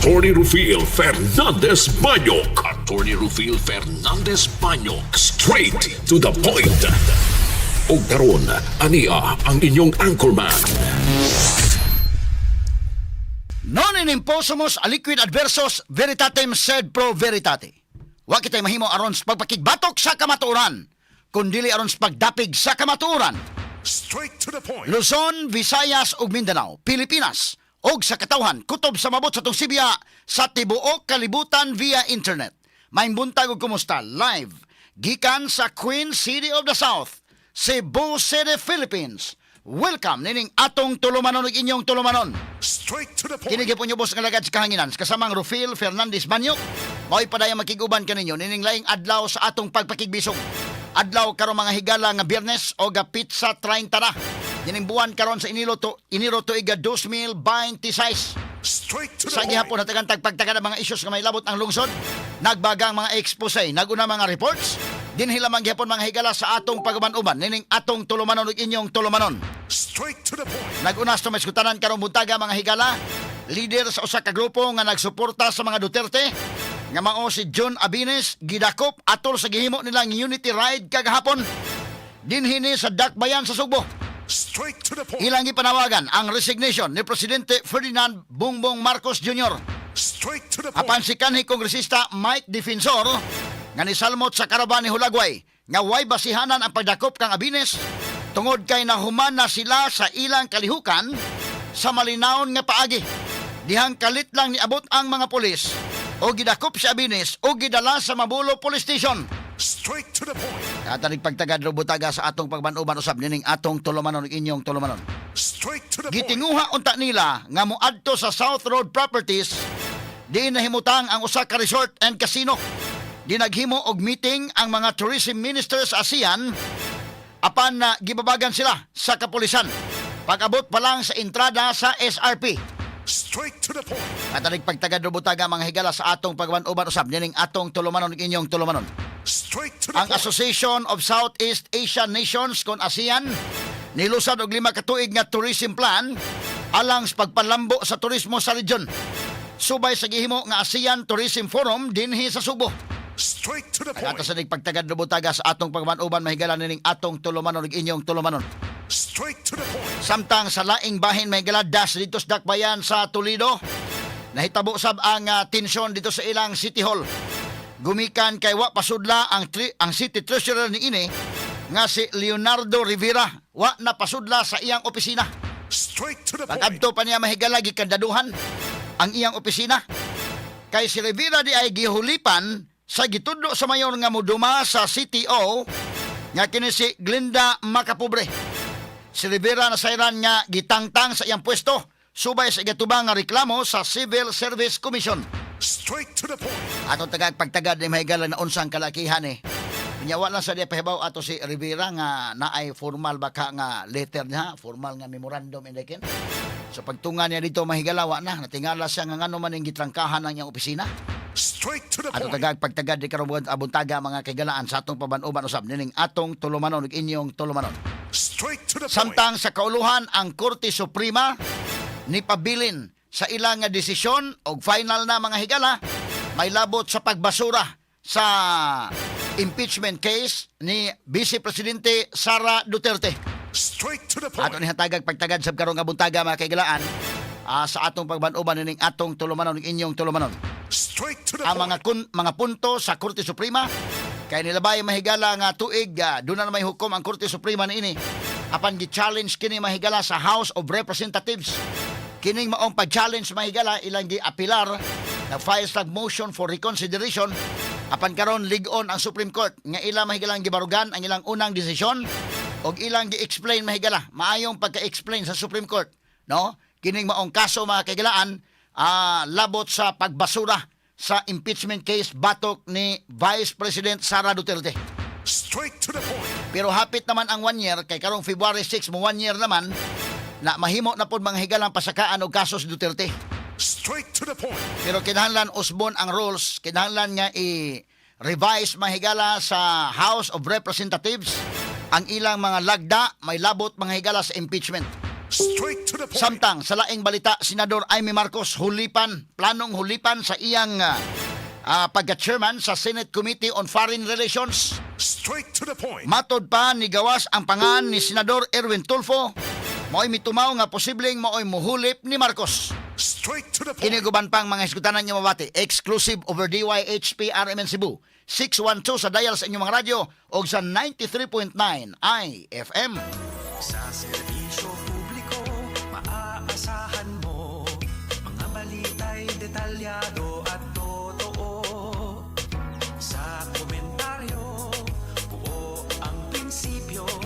Attorney Rufil Fernandez Banyok. Attorney Rufil Fernandez Banyok. Straight to the point. Og karon, ania ang inyong anchorman. Non in imposumus aliquid adversus veritatem sed pro veritate. Wa kitay mahimo aron sa pagpakigbatok sa kamatuoran, kundili aron sa pagdapig sa kamatuoran. Straight to the point. Luzon, Visayas ug Mindanao, Pilipinas ug sa katawhan kutob sa mabot sa atong sibya sa tibuok kalibutan via internet. Maayong buntag ug kumusta live gikan sa Queen City of the South, Cebu City, Philippines. Welcome nining atong tulumanon ug inyong tulumanon. Straight to the point. Kini gyapon ubos nga lagad sa kahanginan kasamang Rufil Fernandez Banyok. Mao'y padayang makig-uban kaninyo nining laing adlaw sa atong pagpakigbisog. Adlaw karon, mga higala, nga Biyernes o ga petsa 30 na nining buwan karon sa Enero to Enero tuig 2026. Straight to the Sa point. gihapon natagan tagpagtaga ng mga issues nga may labot ang lungsod, nagbagang mga expose, naguna mga reports, dinhi lamang gihapon, mga higala, sa atong paguban-uban nining atong tulumanon ug inyong tulumanon. Straight to the point. Nag-una sa maeskutanan karong buntaga, mga higala, leader sa usa ka grupo nga nagsuporta sa mga Duterte nga mao si John Abines gidakop atol sa gihimo nilang unity ride kagahapon dinhi ni sa Dakbayan sa Sugbo. Straight to the point. Ilang gipanawagan ang resignation ni Presidente Ferdinand Bongbong Marcos Jr. Straight to the point. Apan si kanhi kongresista Mike Defensor nga nisalmot sa karaban ni Hulagway nga way basihanan ang pagdakop kang Abines tungod kay nahuman na sila sa ilang kalihukan sa malinawon nga paagi. Dihang kalit lang niabot ang mga pulis o gidakop si Abines o gidala sa Mabolo Police Station. Straight to the point. Katanig pagtagad butaga sa atong pagban-uban usab nining atong tulumanon ug inyong tulumanon. Straight to the point. Gitinguha unta nila nga moadto sa South Road Properties diin nahimutang ang usa ka resort and casino. Di naghimo og meeting ang mga tourism ministers sa ASEAN apan na gibabagan sila sa kapulisan pag-abot pa lang sa entrada sa SRP. Straight to the point. Katanig pagtagad butaga, mga higala, sa atong pagban-uban usab nining atong tulumanon ug inyong tulumanon. Straight to the Ang point. Association of Southeast Asian Nations kon ASEAN nilusad og 5 ka tuig nga tourism plan alang sa pagpalambo sa turismo sa region. Subay sa gihimo nga ASEAN Tourism Forum dinhi sa Subo. Straight to the Ang ato point. sa pagtagad butaga sa atong pagban-uban, mahigala, nining atong tulumanon ug inyong tulumanon. Straight to the point. Samtang sa laing bahin, mahigala, das dito sa Dakbayan sa Toledo, nahitabo sab ang tensyon dito sa ilang City Hall. Gumikan kay wa pasudla ang city treasurer ni ini nga si Leonardo Rivera, wa na pasudla sa iyang opisina. Straight to the point. Pag-adto pa niya, mahigala, gikandaduhan ang iyang opisina. Kay si Rivera di ay gihulipan sa gitudlo sa mayor nga moduma sa CTO nga kini si Glinda Macapobre. Si Rivera nasayran nga gitangtang sa iyang pwesto subay sa igatubang nga reklamo sa Civil Service Commission. Straight to the point. Atong tagag pagtagad ni, mahigala, na unsang kalakihan eh. Unya wa lang sa diya pahibaw ato si Rivera nga naay formal baka nga letter niya, formal nga memorandum indikin. So pagtunga niya dito, mahigala, wa na natingala siya nga ngano man ning gitrangkahan ang iyang opisina. Straight to the Ato point. tagag pagtagad di karon abuntaga, mga kaigalaan, sa atong paban-uban usab nining atong tulumanon ug inyong tulumanon. Straight to the point. Samtang sa kauluhan, ang Korte Suprema ni pabilin sa ilang nga desisyon og final na, mga higala, may labot sa pagbasura sa impeachment case ni Vice Presidente Sara Duterte. Straight to the point. Ato ni hatagag pagtagad sa karong nga buntaga, mga kaigalaan, sa atong pagban-uban nining atong tulumanon ug inyong tulumanon. Straight to the Ang point. mga punto sa Korte Suprema kay nilabay, mahigala, nga tuig doon na may hukom ang Korte Suprema niini apan gi-challenge kini, mahigala, sa House of Representatives. Kining maong pag-challenge, mahigala, ilang gi-apilar, nag-file sa motion for reconsideration apan karon lig-on ang Supreme Court nga ila, mahigalang, gibarugan ang ilang unang desisyon og ilang gi-explain, mahigala, maayong pagka-explain sa Supreme Court, no, kining maong kaso, mga kaigalaan, labot sa pagbasura sa impeachment case batok ni Vice President Sara Duterte. Straight to the point. Pero hapit naman ang one year kay karong February 6 mo one year naman na mahimo na pod, mga higalang, pasakaan og kaso si Duterte. Straight to the point. Pero kinahanglan usbon ang rules, kinahanglan nga i-revise, mahigala, sa House of Representatives ang ilang mga lagda may labot, mga higala, sa impeachment. Straight to the point. Samtang sa laing balita, Senador Imee Marcos hulipan, planong hulipan sa iyang pagka-chairman sa Senate Committee on Foreign Relations. Straight to the point. Matod pa ni gawas ang pangan ni Senador Erwin Tulfo, mao'y mitumaw nga posibleng mao'y muhulip ni Marcos. Straight to the point. Kini uban pang mga hisgutanan niyo mabati. Exclusive over DYHP RMN Cebu. 612 sa dial sa inyong mga radyo o sa 93.9 IFM. Sa serbisyo publiko, maaasahan mo. Mga balita'y detalyado.